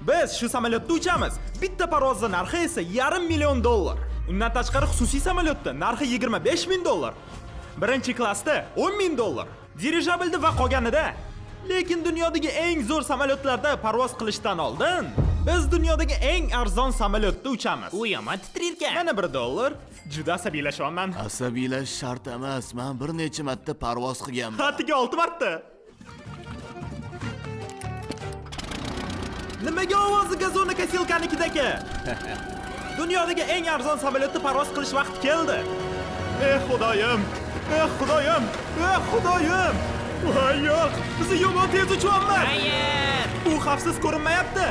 Biz shu samolyotda uchamiz. Bitta parvozni narxi esa 500,000 dollar. Undan tashqari xususiy samolyotda narxi 25 000 dollar. Birinchi klassda 10 000 dollar. Dirijablda va qolganida. Lekin dunyodagi eng zo'r samolyotlarda parvoz qilishdan oldin biz dunyodagi eng arzon samolyotda uchamiz. U yomon titrirkan. Mana 1 dollar. Juda asabiylashyapman. Asabiylash shart emas. Men bir necha marta parvoz qilganman. Hattoki 6 marta. Nimaga ovozi gazona kosilkanikidagi? Dunyodagi eng arzon samolyotda parvoz qilish vaqti keldi. Ey Xudoyim! Ey Xudoyim! Ey Xudoyim! Voy yo'q! Bizni yomon tez uchyapmiz. Xayr! Bu xavfsiz ko'rinmayapti.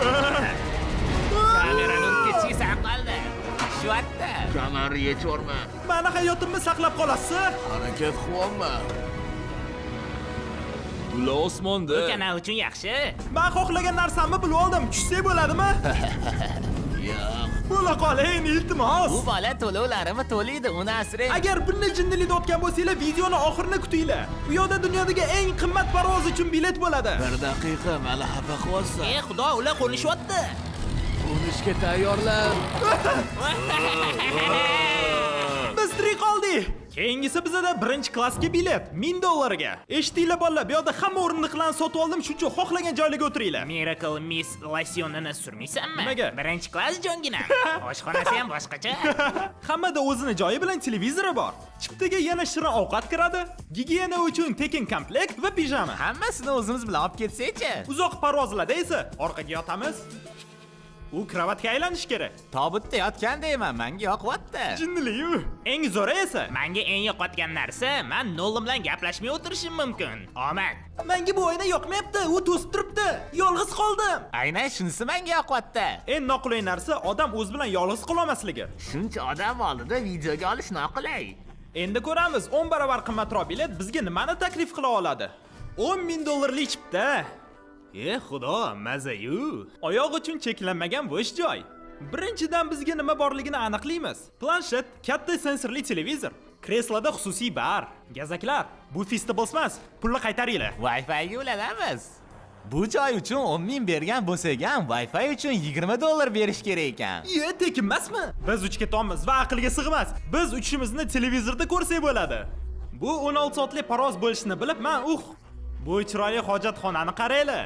Kamerani urib ketishga sabab qoldi. Tushyapti. Kamerani yechvorma. Mani hayotimni saqlab qolasiz? Harakat qilyapman. Ular osmonda. Bu kanal uchun yaxshi. Men xohlagan narsamni bilib oldim. Tushsak bo'ladimi? Yo'q. Bo'la qoling, iltimos. Bu bola to'lovlarimni to'laydi, uni asrang. Agar bunday jinnilikda o'tgan bo'lsanglar, videoni oxirini kutinglar. U yoqda dunyodagi eng qimmat parvoz uchun bilet bo'ladi. Bir daqiqa, meni xafa qilyapsan. Ey Xudo, ular qo'nishyapti. Qo'nishga tayyorlan. Biz tirik qoldik. Keyingisi bizada birinchi klassga bilet 1000 dollarga. Eshitdinglar bolalar, bu yoqda hamma o'rindiqlarni sotib oldim, shuning uchun xohlagan joylarga o'tiringlar. Miracle Miss losyonini surmaysanmi? Nimaga? Birinchi klass jongina. Oshxonasi ham boshqacha. Hammada o'zini joyi bilan televizori bor. Chiptaga yana shirin ovqat kiradi. Gigiyena uchun tekin komplekt va pijama. Hammasini o'zimiz bilan olib ketsak-chi. Uzoq parvozlarda esa orqaga yotamiz. U kravatga aylanishi kerak. Tobutda yotgandayman, menga yoqyapti. Jinnili-yu. Eng zo'ri esa Menga eng yoqayotgan narsa, men Nolan bilan gaplashmay o'tirishim mumkin. Omad. Menga bu oyna yoqmayapti, u to'sib turibdi. Yolg'iz qoldim. Aynan shunisi menga yoqyapti. Eng noqulay narsa odam o'zi bilan yolg'iz qololmasligi. Shuncha odam oldida videoga olish noqulay. Endi ko'ramiz, 10 barobar qimmatroq bilet bizga nimani taklif qila oladi? 10 ming dollarlik chipta. E xudo, maza-yu. Oyoq uchun cheklanmagan bo'sh joy. Birinchidan bizga nima borligini aniqlaymiz. Planshet, katta sensorli televizor, kresloda xususiy bar, gazaklar. Bu Feastables emas, pulni qaytaringlar. Wi-Fi'ga ulanamiz. Bu joy uchun 10 ming bergan bo'lsak ham, Wi-Fi uchun 20 dollar berish kerak ekan. Ye, tekin emasmi? Biz uchga tommiz va aqlga sig'mas. Biz uchishimizni televizorda ko'rsak bo'ladi. Bu 16 soatlik parvoz bo'lishini bilib, men bu chiroyli hojatxonani qaranglar.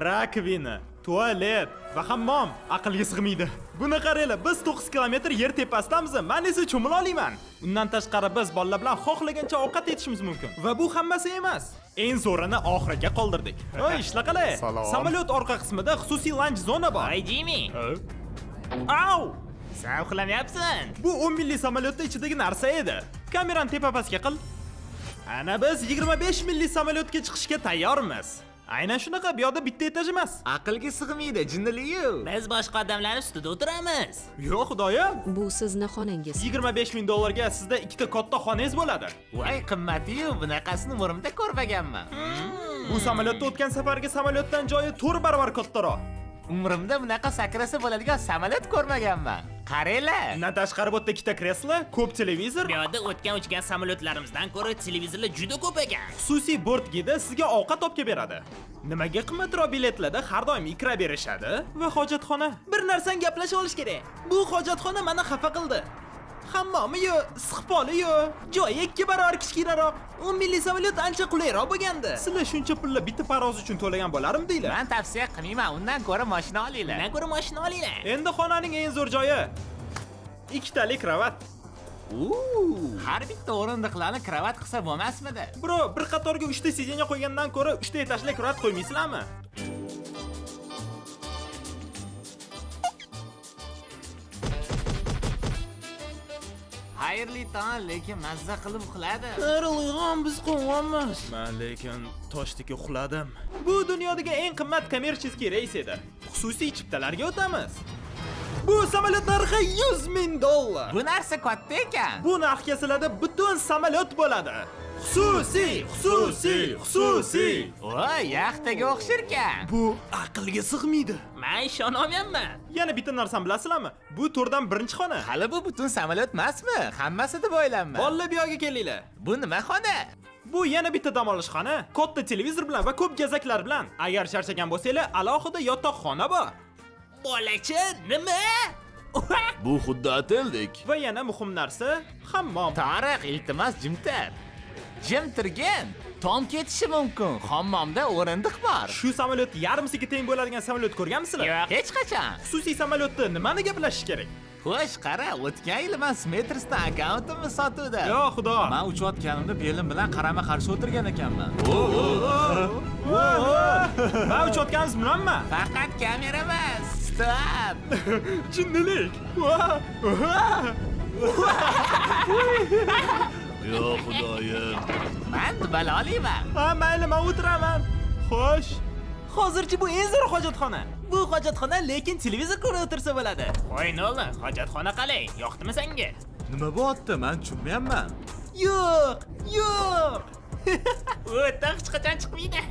Rakovina, tualet va hammom aqlga sig'maydi. Buni qaranglar, biz 9 kilometr yer tepasidamiz, men esa cho'mila olmayman. Undan tashqari biz bolalar bilan xohlagancha ovqat etishimiz mumkin. Va bu hammasi emas. Eng zo'rini oxiriga qoldirdik. Oy, ishla qalay. Samolyot orqa qismida xususiy lounge zona bor. Voy Jimmy. Au! Sen uxlamayapsan. Bu 10 minglik samolyotda ichidagi narsa edi. Kamerani tepa pastga qil. Ana biz 25 minglik samolyotga chiqishga tayyormiz. Aynan shunaqa, bu yoqda bitta etaj emas. Aqlga sig'maydi, jinniliyu. Biz boshqa odamlar ustida o'tiramiz. Yo'q, xudoyim. Bu sizni xonangiz. 25 ming dollarga sizda ikkita katta xonangiz bo'ladi. Voy, qimmati-yu, bunaqasini umrimda ko'rmaganman. Bu samolyotda o'tgan safargi samolyotdan joyi 4 barobar kattaroq. Umrimda bunaqa sakrasa bo'ladigan samolyot ko'rmaganman. Qaranglar. Undan tashqari bu yerda ikkita kreslo, ko'p televizor, Bu yoqda o'tgan uchgan samolyotlarimizdan ko'ra televizorlar juda ko'p ekan. Xususiy bort gidi sizga ovqat olib kelib beradi. Nimaga qimmatroq biletlarda har doim ikra berishadi va hojatxona. Bir narsani gaplashib olish kerak. Bu hojatxona meni xafa qildi. Hammomi yo'q, issiqpoli yo'q, joyi 2 barobar kichkinaroq. 10 minglik samolyot ancha qulayroq bo'lgandi. Sizlar shuncha pulni bitta parvoz uchun to'lagan bo'larmidinglar? Men tavsiya qilmayman, undan ko'ra mashina olinglar. Undan ko'ra mashina olinglar. Endi xonaning eng zo'r joyi ikkitalik kravat. Har bitta o'rindiqlarni kravat qilsa bo'lmasmidi? Bro, bir qatorga 3 ta сиденье qo'ygandan ko'ra 3 ta etajli kravat qo'ymaysizlarmi? Xayrli tong, lekin mazza qilib uxladi. Uyg'on, biz qo'yamiz. Men lekin toshdek uxladim. Bu dunyodagi eng qimmat kommersiy reys edi. Xususiy chiptalarga o'tamiz. Bu samolyot narxi 100 ming dollar. Bu narsa katta ekan. Bu narxga sizlarda butun samolyot bo'ladi. Xususiy, xususiy, xususiy. Voy, yaxtaga o'xsharkan. Bu aqlga sig'maydi. Men ishonolmayapman. Yana bitta narsani bilasizlarmi? Bu to'rdan birinchi xona. Hali bu butun samolyot emasmi? Hammasi deb o'ylanma. Bolalar, bu yoqqa kelinglar. Bu nima xona? Bu yana bitta dam olish xona, katta televizor bilan va ko'p gazaklar bilan. Agar charchagan bo'lsanglar, alohida yotoqxona bor. Bolacha, nima? Bu xuddi oteldek. Va yana muhim narsa, hammom. Tariq, iltimos jim tur. Jim turgin. Tom ketishi mumkin. Hammomda o'rindiq bor. Shu samolyot yarmisiga teng bo'ladigan samolyot ko'rganmisizlar? Yo'q. Hech qachon. Xususiy samolyotda nimani gaplashish kerak? Xo'sh, qara, o'tgan yili man Smetersdan akkauntimni sotuvdim. Yo, xudo. Man uchayotganimda belim bilan qarama-qarshi o'tirgan ekanman. Man uchayotganimiz bilanmi? Faqat kamera emas. Stop. Jinnilik. Va! Va! Yo xudoyim. Man baloliman. Ha, mayli, men o'tiraman. Xo'sh. Hozircha bu eng zo'r hojatxona. Bu hojatxona lekin televizor ko'rib o'tirsa bo'ladi. Qo'y Nolan, hojatxona qalay? Yoqdimi senga? Nima bo'lyapti? Man tushunmayapman. Yo'q, yo'q. U yerdan hech qachon chiqmaydi.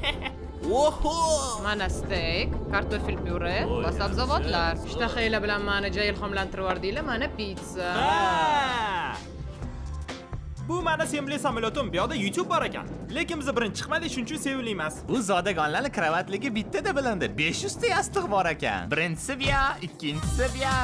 Oho! Mana steak, kartofel pyure Oy, va sabzavotlar. Ishtahanglar bilan mani ja ilhomlantirib yubordinglar, mana pitsa. Ha! Bu mani sevimli samolyotim. Bu yoqda YouTube bor ekan. Lekin biz birinchi chiqmadik, shuning uchun sevimli emas. Bu zodagonlarning kravatligi bittada bilindi. 500 ta yostiq bor ekan. Birinchisi bu ya, ikkinchisi bu ya.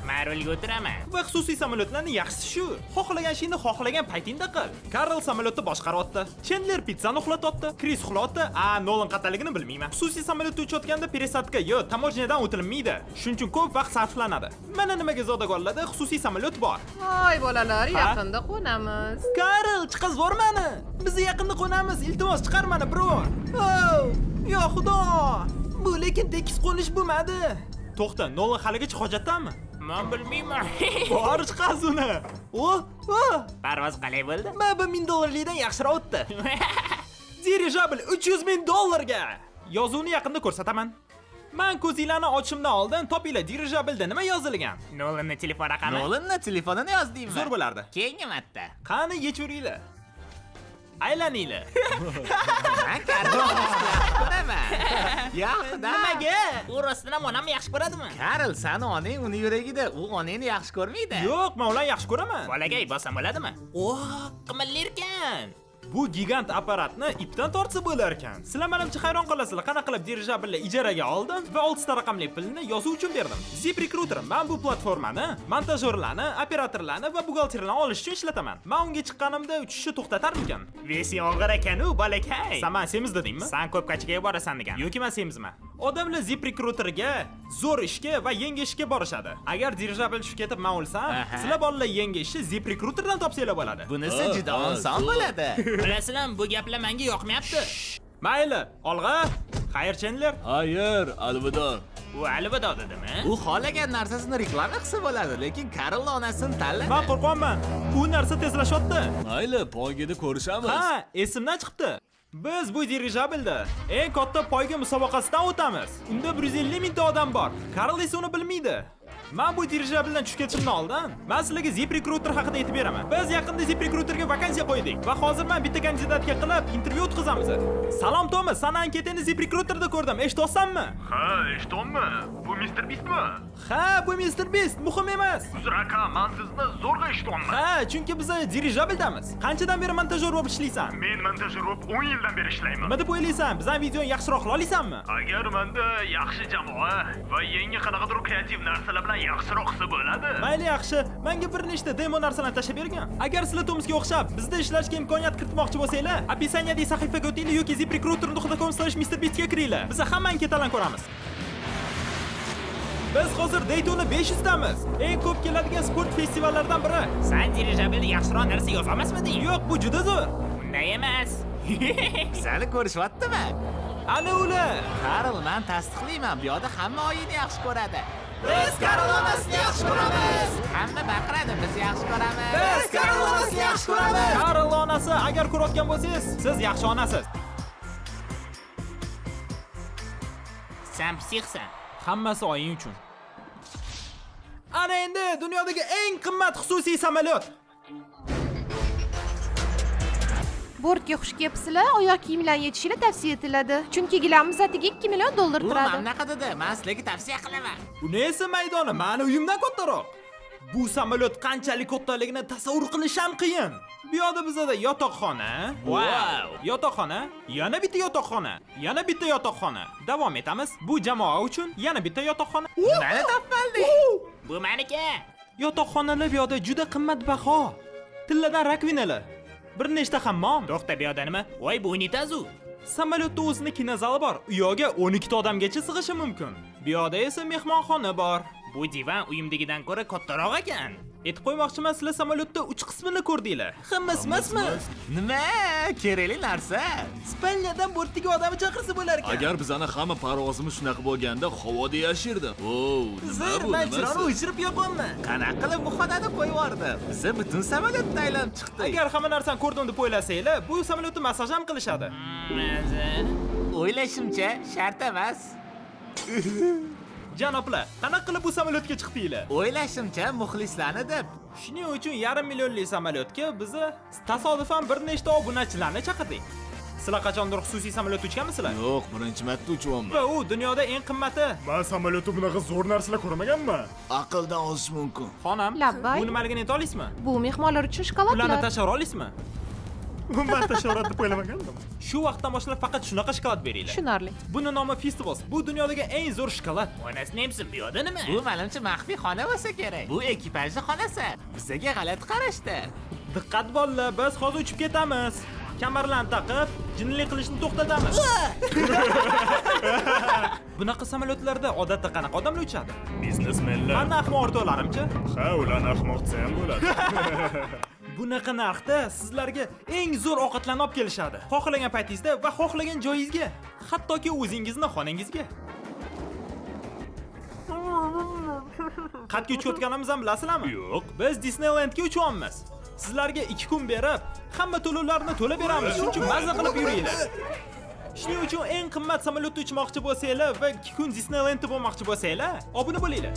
Man rulga o'tiraman. Va xususiy samolyotlarning yaxshisi shu. Xohlagan ishingni xohlagan paytingda qil. Karl samolyotni boshqaryapti. Chandler pizzani uxlatyapti. Chris uxlayapti. A, Nolan qayerdaligini bilmayman. Xususiy samolyotda uchayotganda пересадка yo таможня dan o'tilmaydi. Shuning uchun ko'p vaqt sarflanadi. Mana nimaga zodagonlarda xususiy samolyot bor. Voy bolalar, Ha? yaqinda qo'namiz. Karl, chiqazib yubor mani. Biz yaqinda qo'namiz. Iltimos, chiqar mani, bro. Oh, yo xudo. Bu lekin tekis qo'nish bo'lmadi. To'xta, Nolan haligacha hojatdami? Man bilmayman. Bor, chiqaz uni. O, o. Parvoz qalay bo'ldi? Ma bu 1000 dollarlikdan yaxshiroq o'tdi. Dirijabl 300 ming dollarga. Yozuvni yaqinda ko'rsataman. Man ko'zinglarni ochishimdan oldin topinglar dirijablda nima yozilgan. Nolanning telefon raqami. Nolanning telefonini yozdingmi? Zo'r bo'lardi. Keyingi marta. Qani yechuringlar. Aylaninglar. Man Karl yaxshi ko'raman. Ya xudo. Nimaga? U rostdan ham onamni yaxshi ko'radimi? Karl, sani onang uni yuragida, u onangni yaxshi ko'rmaydi. Yo'q, men ularni yaxshi ko'raman. Bolakay, bossam bo'ladimi? Oh, qimirlarkan. Bu gigant apparatni ipdan tortsa bo'lar ekan. Sizlar menimcha hayron qolasizlar, qanaqa qilib dirijablni ijaraga oldim va 6 ta raqamli pulni yozuv uchun berdim. ZipRecruiter, men bu platformani montajyorlarni, operatorlarni va buxgalterlarni olish uchun ishlataman. Men unga chiqqanimda uchishni to'xtatarmikan? Вес ing og'ir ekan-u, bolakay. San meni semiz dedingmi? San ko'p kachaga borasan degan. Yoki men semizman. Odamlar ZipRecruiterga zo'r ishga va yangi ishga borishadi. Agar dirijabl tushib ketib men o'lsam, sizlar bolalar yangi ishni ZipRecruiterdan topsanglar bo'ladi. Bunisi Ha, juda ha, oson zo'r. bo'ladi. Bilasizlarmi, bu gaplar menga yoqmayapti. Mayli, olg'a. Xayr, Chandler. Xayr, alvido. U alvido dedimi? U xohlagan narsasini reklama qilsa bo'ladi, lekin Karl onasini tanladi. Men qo'rqyapman. Bu narsa tezlashyapti. Mayli, poygada ko'rishamiz. Ha, esimdan chiqibdi. Biz bu dirijablda eng katta poyga musobaqasidan o'tamiz. Unda 150 mingta odam bor. Karl esa uni bilmaydi. Men bu dirijabldan tushib ketishimdan oldin men sizlarga ZipRecruiter haqida aytib beraman. Biz yaqinda ZipRecruiterga vakansiya qo'ydik va hozir men bitta kandidatga qilib intervyu o'tkazamiz. Salom Thomas, sani anketangni ZipRecruiterda ko'rdim. Eshityapsanmi? Ha, eshityapman. Bu Mr. Beastmi? Ha, bu Mr. Beast, muhim emas. Uzr aka, men sizni zo'rg'a eshityapman. Ha, chunki biz dirijabldamiz. Qanchadan beri montajyor bo'lib ishlaysan? Men montajyor bo'lib 10 yildan beri ishlayman. Nima deb o'ylaysan? Bizning videoni yaxshiroq qila olasanmi? Agar menda yaxshi jamoa va yangi qanaqadir kreativ narsalar bilan yaxshiroq qilsa bo'ladi. Mayli, yaxshi. Menga bir nechta demo narsalarni tashlab bergin. Agar sizlar Tomsga o'xshab bizda ishlashga imkoniyat kiritmoqchi bo'lsanglar, описание dagi sahifaga o'tinglar yoki ziprecruiter.com/mrbeast ga kiringlar. Biz hamma anketalarni ko'ramiz. Biz hozir Daytona 500 damiz. Eng ko'p keladigan sport festivallaridan biri. San dirijablda yaxshiroq narsa yozolmasmiding? Yo'q, bu juda zo'r. Unday emas. Bizani ko'rishyaptimi? Ana ular. Karl, men tasdiqlayman, bu yoqda hamma oyini yaxshi ko'radi. Biz Karl onasini yaxshi ko'ramiz. Hamma baqiradi, biz yaxshi ko'ramiz. Biz Karl onasini yaxshi ko'ramiz. Karl onasi, agar ko'rayotgan bo'lsangiz, siz yaxshi onasiz. San psixsan. Hammasi oying uchun. Ana endi dunyodagi eng qimmat xususiy samolyot. Bortga xush kelibsizlar, oyoq kiyimlarni yechishinglar tavsiya etiladi. Chunki gilamimiz atigi 2 million dollar U turadi. mana bunaqa dedi. Men sizlarga tavsiya qilaman. Uni esa maydoni mani uyimdan kattaroq. Bu samolyot qanchalik kattaligini tasavvur qilish ham qiyin. Bu yoqda bizada yotoqxona. Wow. Yotoqxona, yana bitta yotoqxona, yana bitta yotoqxona. Davom etamiz. Bu jamoa uchun yana bitta yotoqxona. Nimani topmaldik? Bu meniki. Yotoqxonalar bu yoqda juda qimmatbaho. Tilladan rakvinalar. Bir nechta hammom. To'xta, bu yoqda nima? Voy, bu unitaz u. Samolyotda o'zini kinozali bor. U yoqga 12 ta odamgacha sig'ishi mumkin. Bu yoqda esa mehmonxona bor. Bu divan uyimdagidan ko'ra kattaroq ekan. Aytib qo'ymoqchiman, sizlar samolyotda uch qismini ko'rdinglar. Hammasi emasmi? Nima? Kerakli narsa. Спальня dan bortdagi odamni chaqirsa bo'lar ekan. Agar bizani hamma parvozimiz shunaqa bo'lganda, havoda yashirdim. O, nima Zir, bu? man chiroqni Nimasi? o'chirib yoqyapman. Qanaqa qilib bu xonani qo'yib yubordi? Biza butun samolyotni aylanib chiqdik. Agar hamma narsani ko'rdim deb o'ylasanglar, bu samolyotda massaj ham qilishadi. Maza. O'ylashimcha, shart emas. Janoblar, qanaqa qilib bu samolyotga chiqdinglar? O'ylashimcha, muxlislarni deb. Shuning uchun yarim millionlik samolyotga biza tasodifan bir nechta obunachilarni chaqirdik. Sizlar qachondir xususiy samolyotda uchganmisizlar? Yo'q, birinchi marta uchyapman. Va u dunyoda eng qimmati. Man samolyotda bunaqa zo'r narsalar ko'rmaganman. Aqldan ozish mumkin. Xonam, Labbay. bu nimaligini ayta olasizmi? Bu mehmonlar uchun Ularni shokoladlar. tashlab olasizmi? Man tashavrati deb o'ylamagandim. Shu vaqtdan boshlab faqat shunaqa shokolad beringlar. Tushunarli. Buni nomi Festivals. Bu dunyodagi eng zo'r shokolad. Onasini emsin, bu yoqda nima? Bu menimcha maxfiy xona bo'lsa kerak. Bu ekipajni xonasi. Bizaga g'alati qarashdi. Diqqat bolalar, biz hozir uchib ketamiz. Kamarlarni taqib, jinnilik qilishni to'xtatamiz. Bunaqa samolyotlarda odatda qanaqa odamlar uchadi? Biznesmenlar. Mani ahmoq o'rtoqlarimchi? Ha, ularni ahmoq desa ham bo'ladi. Bunaqa narxda sizlarga eng zo'r ovqatlarni olib kelishadi. Xohlagan paytingizda va xohlagan joyingizga, hattoki o'zingizni xonangizga. Qatga uchayotganimizni ham bilasizlarmi? Yo'q. Biz Disneylandga uchyapmiz. Sizlarga 2 kun berib, hamma to'lovlarni to'lab beramiz. Shuning uchun mazza qilib yuringlar. Shuning uchun eng qimmat samolyotda uchmoqchi bo'lsanglar va 2 kun Disneylandda bo'lmoqchi bo'lsanglar, obuna bo'linglar.